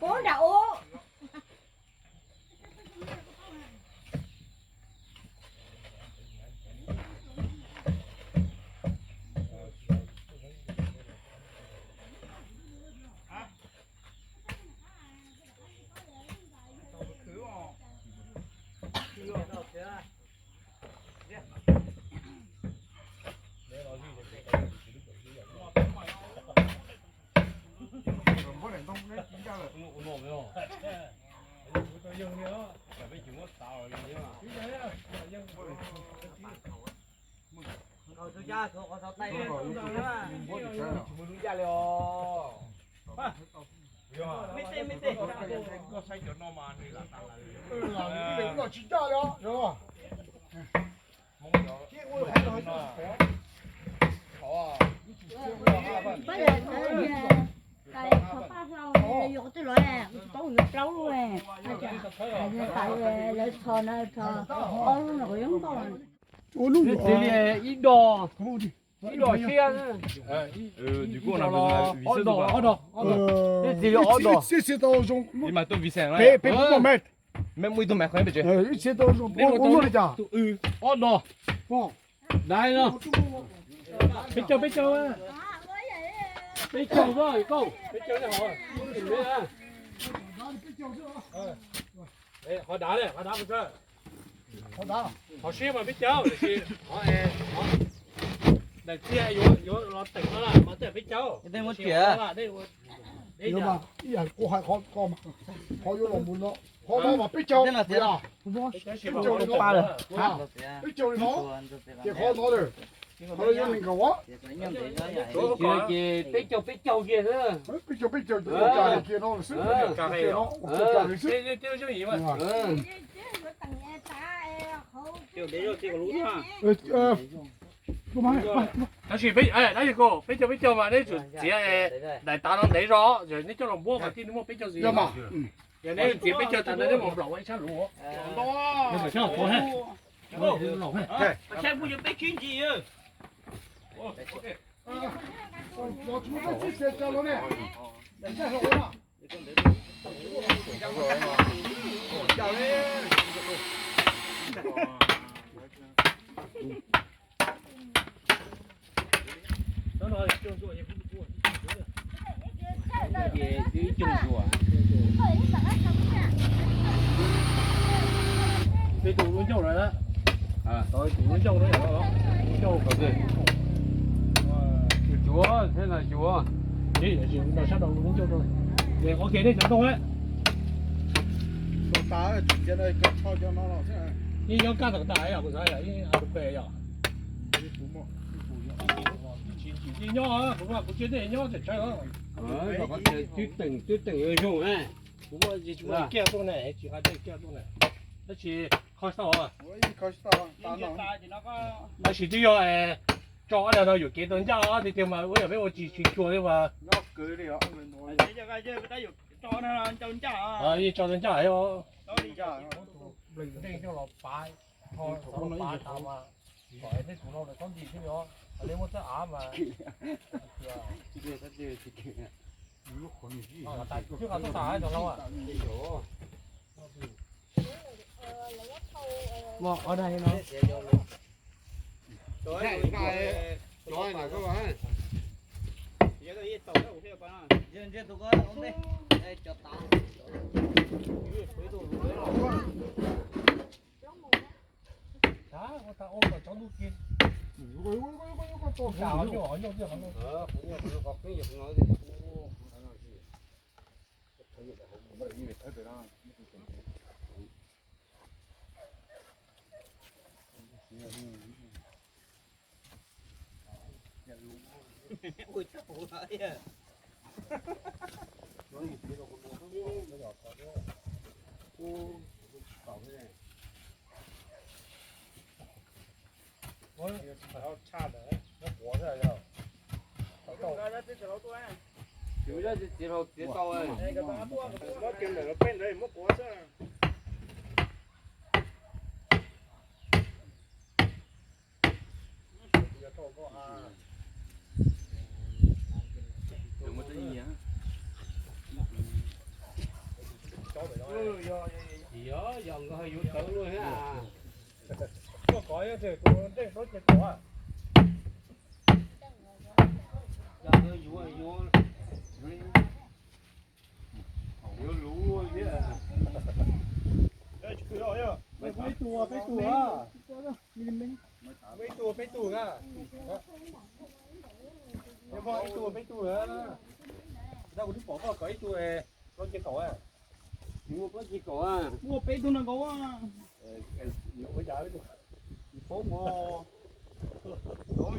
Puab nram ub. Tsis ncaj li os. Pab yog, yog twg los, kuv tsis paub yuav plaub lub, lawv txhos na, txhos ob lub no kuv yuav nkauj. Txiv li ib dos, ib dos siab, ob dos, ob dos, ob dos, txiv li ob dos. Ob dos. Dai no. Peb caug, peb caug, peb caug, peb caug, qhov dav, qhov dav, qhov siab mas peb caug, daim txiag yuav los teem no mas peb caug. Ib yam kuv hais qhov ko mas, qhov yuav los mus no, qhov no mas peb caug, peb caug li no, peb caug li no, ces qhov no lawm, qhov no yuav nees nkaum. Ces peb caug peb caug kiag xwb. Peb caug peb caug kiag no xwb. Tab sis, tab sis peb caug peb caug mas neb tsum txiav daim tav no ntev zog, yog neb coj los npuab mas thiaj li muaj peb caug ntxiv. Yog neb txiav peb caug tas ntawd neb mus nplaum ua ib sab luv. Peb tus lub ncauj lawm, tus lub ncauj, lub ncauj, cuav thiab no cuav. Sab, ok, nej cov ntoo, yeej nyob kaj tawm tas yog kuv xav yog ib tus pem yog. Yeej nyob, kuv, kuv tsiab tej nyob tseem tsawg. Twb teem, twb teem zoo na. Kuv kiag tuaj ne, tsis nqa tej kiag tuaj ne. Tab sis kho tau, tab sis twb yog tso ob dag no yuam kev tau ncaj tiag tiag mas ua yog peb ua tsis tsis cuag li mas. Yeej tso tau ncaj. Nplees nplees coj los pav, tho xov los pav tas mas kom nej tus no lawv txhob nti thiab os. Lawv muab txawb av mas twb qhov tuaj tas cov laus. Ua dag no. Yog, yog nkawd yuav tawv luaj thiab. Tuaj kov ib teg tus ntej plaub ceg kaum. Yog nkawd yuav, yuav, yuav luv luaj thiab. Peb tus, peb tus, peb tus, peb tus na. Peb tus, peb tus na. Kuv twb pom koj kov ib tug plaub ceg kaum. Muaj plaub ceg kaum, muaj peb tug no nkaus. Tsis paub mas. Sawv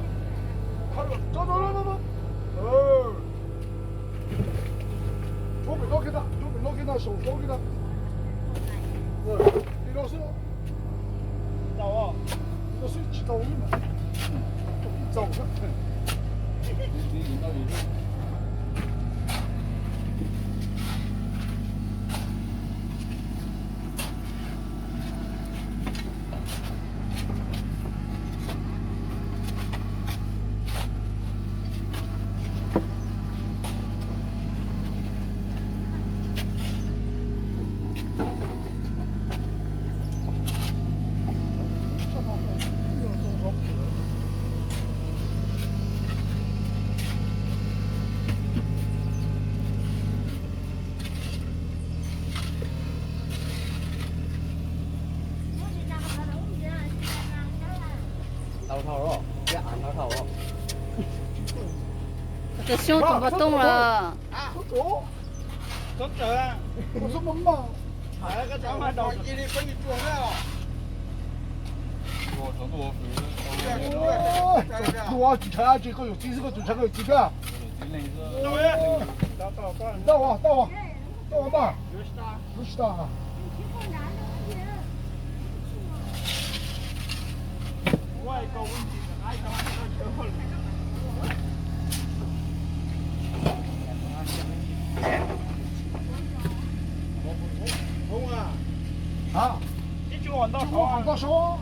daws tuaj ua cas ua li nej thiaj yog mog. Rub pem no kiag ntag, rub pem no kiag ntag, saum no kiag ntag. Li no xwb. Li no xwb tsis tau ib, tau ib txaus xwb. Tus xyoob tus npau tooj lawm. Tsis tshav dab tsi, koj yuav txiv xwb, koj tsis tshav koj yuav txiv thiab. Tau, tau, tau, tau. Hab, ib tug ua ntau saud.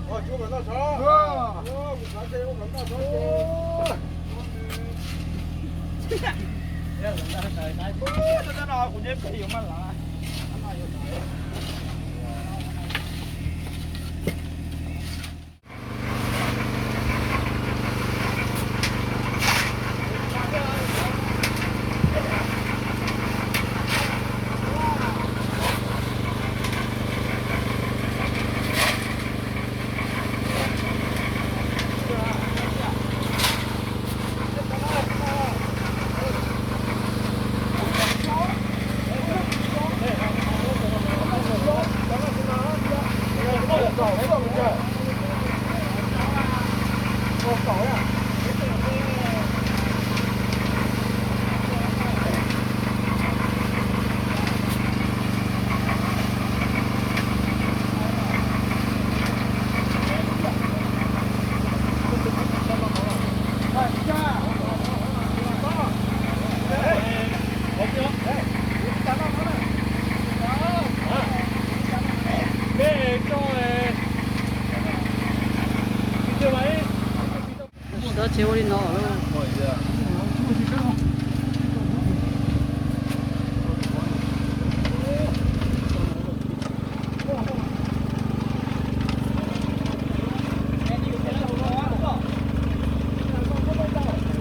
Sawv tsev ua li no lawm.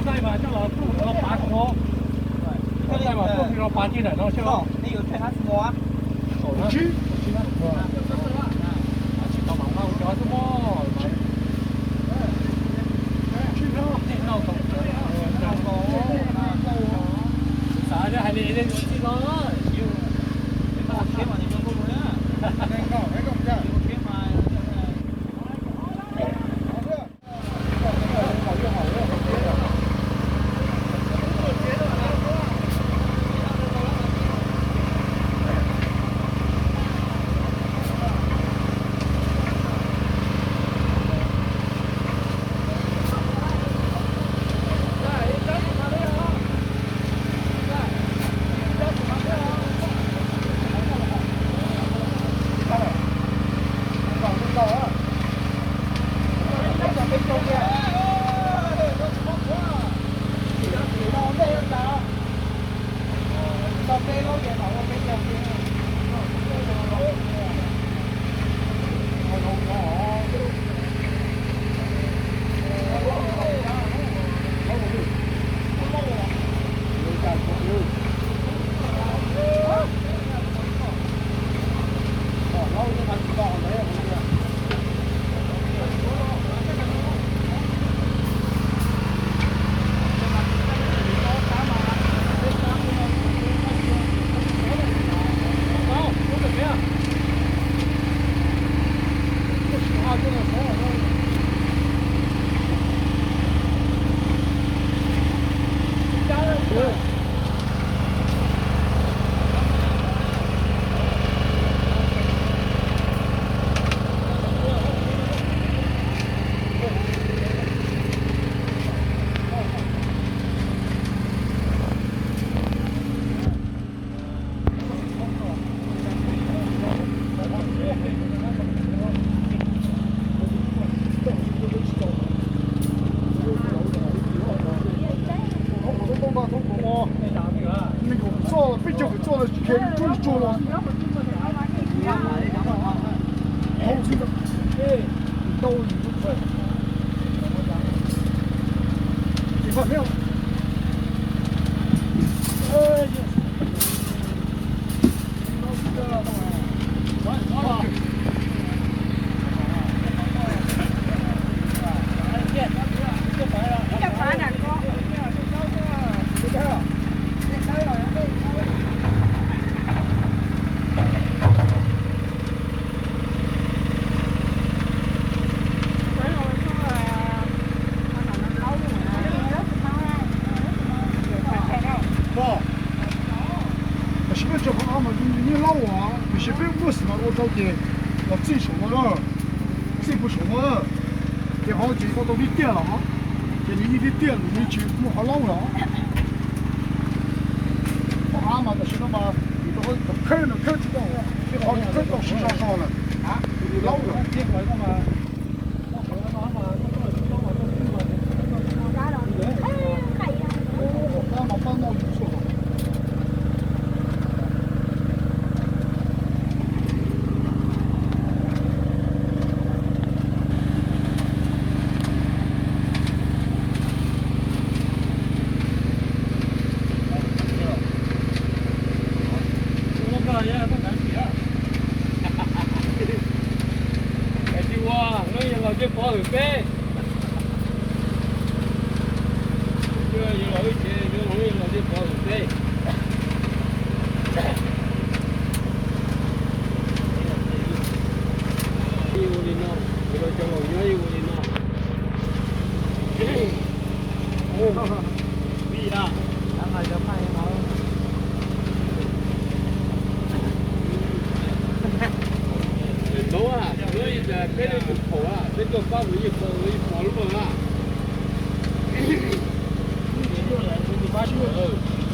Txaij mas coj los tuaj no pav tso, txaij mas tuaj no pav tso ntawm no seb. Tus tsib, tus tsib na. Txoj peb caug txoj khiav tsuag tsuag los. Tam sim no cov qhov av mas nws yeej laub os, tiam sis peb muaj xim mas ua tau ces los txij saum no, txij puag saum no, ces qhov ces tau tau tiaj tiaj los, ces nws yeej tiaj tiaj, nws yeej tsis muaj qhov laub los. Qhov av mas tam sim no mas nws tau qhov khawb no khawb tsis tau, tej qhov nws khawb tau sib zog zog lawm, nws laub lawm. Tsis ua, hnub yog los tej pov hwm peb. Yuav los wb tsev, yuav los wb los tej pov hwm peb. Ib ua li no, los cov laus nyob ib ua li no. Peb peb tus phaum, peb tuaj pab mus yeej pom lub a.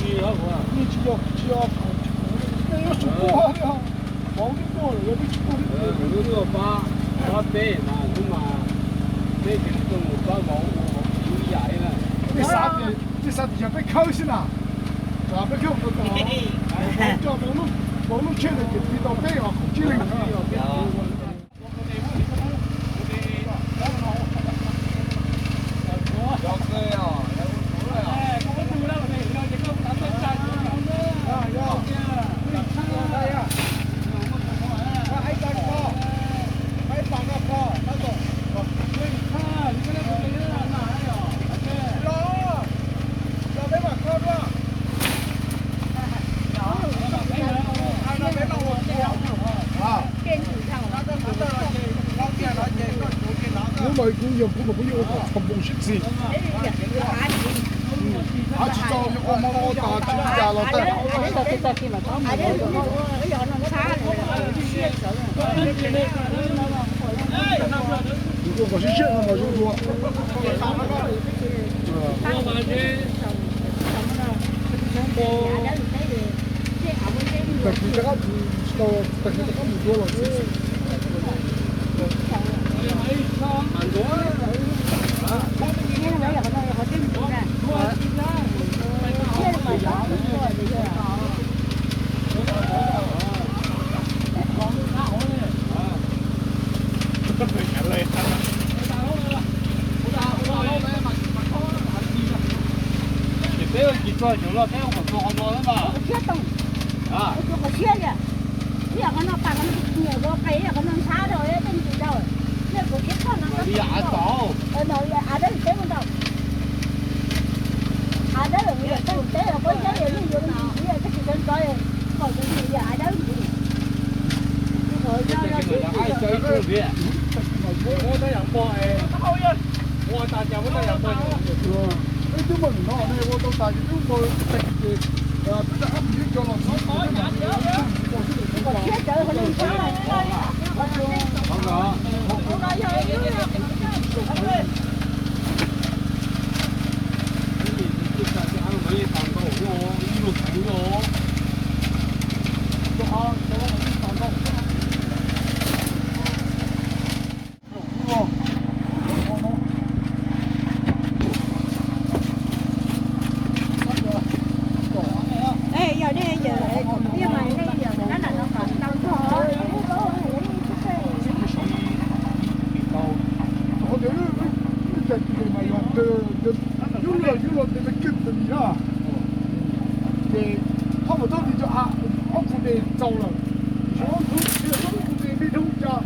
Yeej tsis yog, tsis yog, peb yuav tsum tuaj, pov twb tuaj lawm, yog peb tsis tuaj, lub tuaj pab, pab peb mas hnub mas peb tseem tuaj mus pab vauv ua ib yam li na. Peb xav tias, peb xav tias yog peb khawb xwb na. Peb khawb mus tau, coj vauv lub tsheb no ces tiv tau peb os, tsis leej. Kuv yog kuv mas kuv yeej ua kom txog npoo sib txig. Av tsis txaus yog ua hmo ua tas tsis li cas los tag. Ua kom siab siab no mas zoo dua. Tag kis rov qab mus, tag kis rov qab mus dua los xwb. Ces peb ua kis txog xyov los peb ua kom txog qhov no xwb mas. Qhov siab li, ib yam qhov no pas qhov no tus niam ua qe, ib yam qhov no ntxhab rau tej ntsis rau. Nej kuv thiab koj no ib yam av tau. Av dawb teb ntau. Av dawb yam teb os, pab yab yam nej yuav ntsis ntsis yam teb kis sawv ntxov, kom cov ntsis yam av dawb ntsis. Ib tug mas ua tas cas ua tas yam pog no ne, ua tau tas ces twb ua tag kis ces twb rov qab mus yuav cov los xwb. Yog nej yawm tiaj mas nej yawm kab nram no kom tau nrog. Qhov tias wb cov tis mas yog yus los yus los tes me kib tes mi na. Ces thoj mus thoj tis cov a, ob khu tes txaus lawm. Xyov ob khu tes me dhau cas.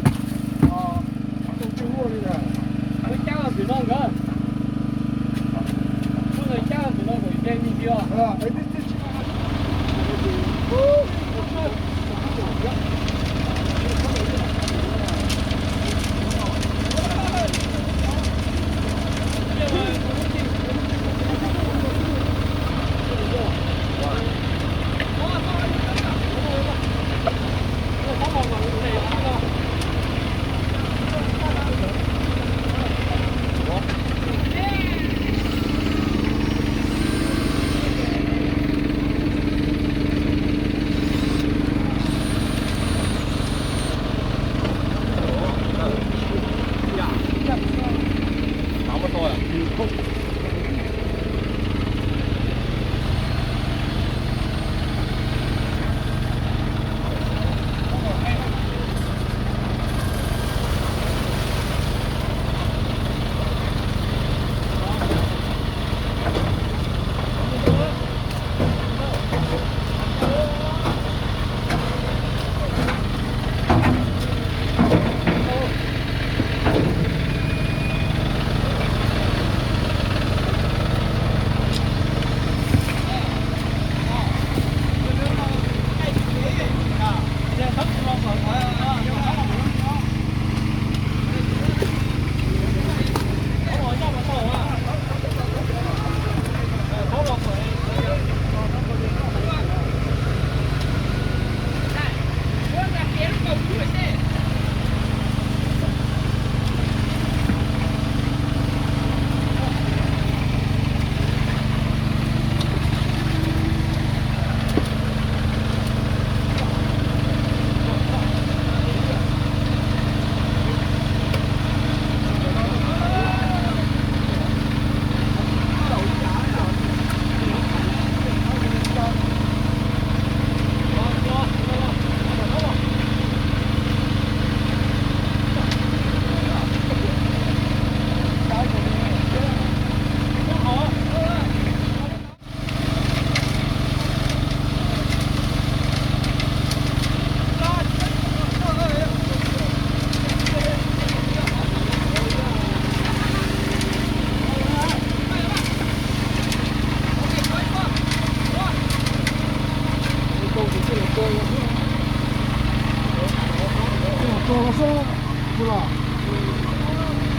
Tau coj luaj li na. Muab cab los tim no nkawd. Muab nkawd cab los tim no nkawd nce me ntsis os.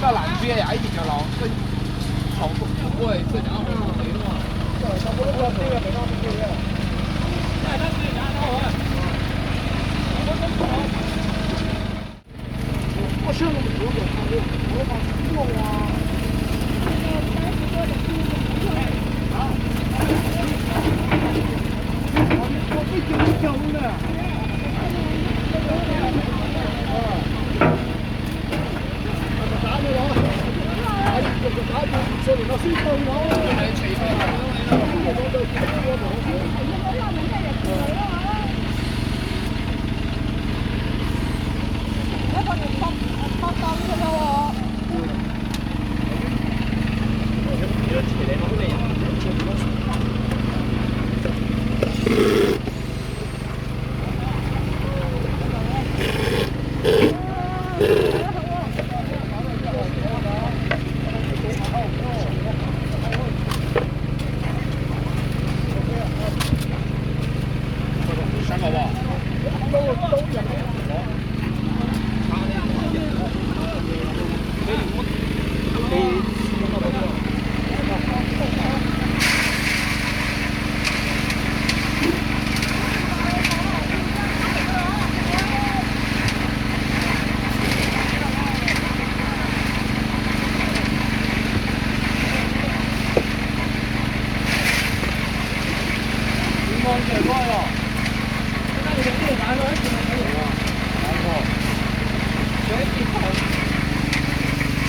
Koj lam ntsia ib tis cov laus, koj thaum tus ua koj cov no.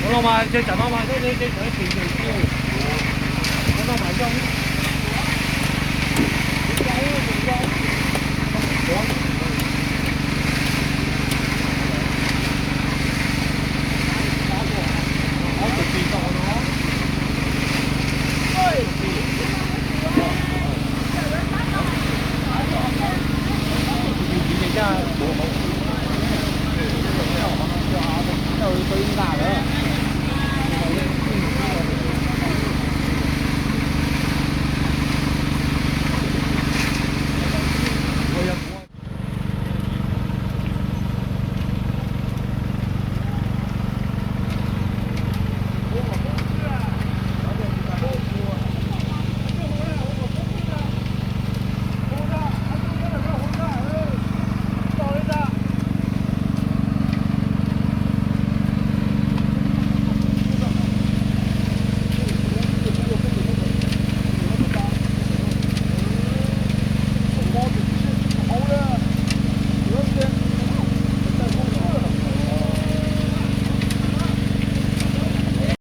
Ua no mas ces tsam no mas zoo li ces tsam ib txhis ces, ua no mas zoo, zoo, zoo.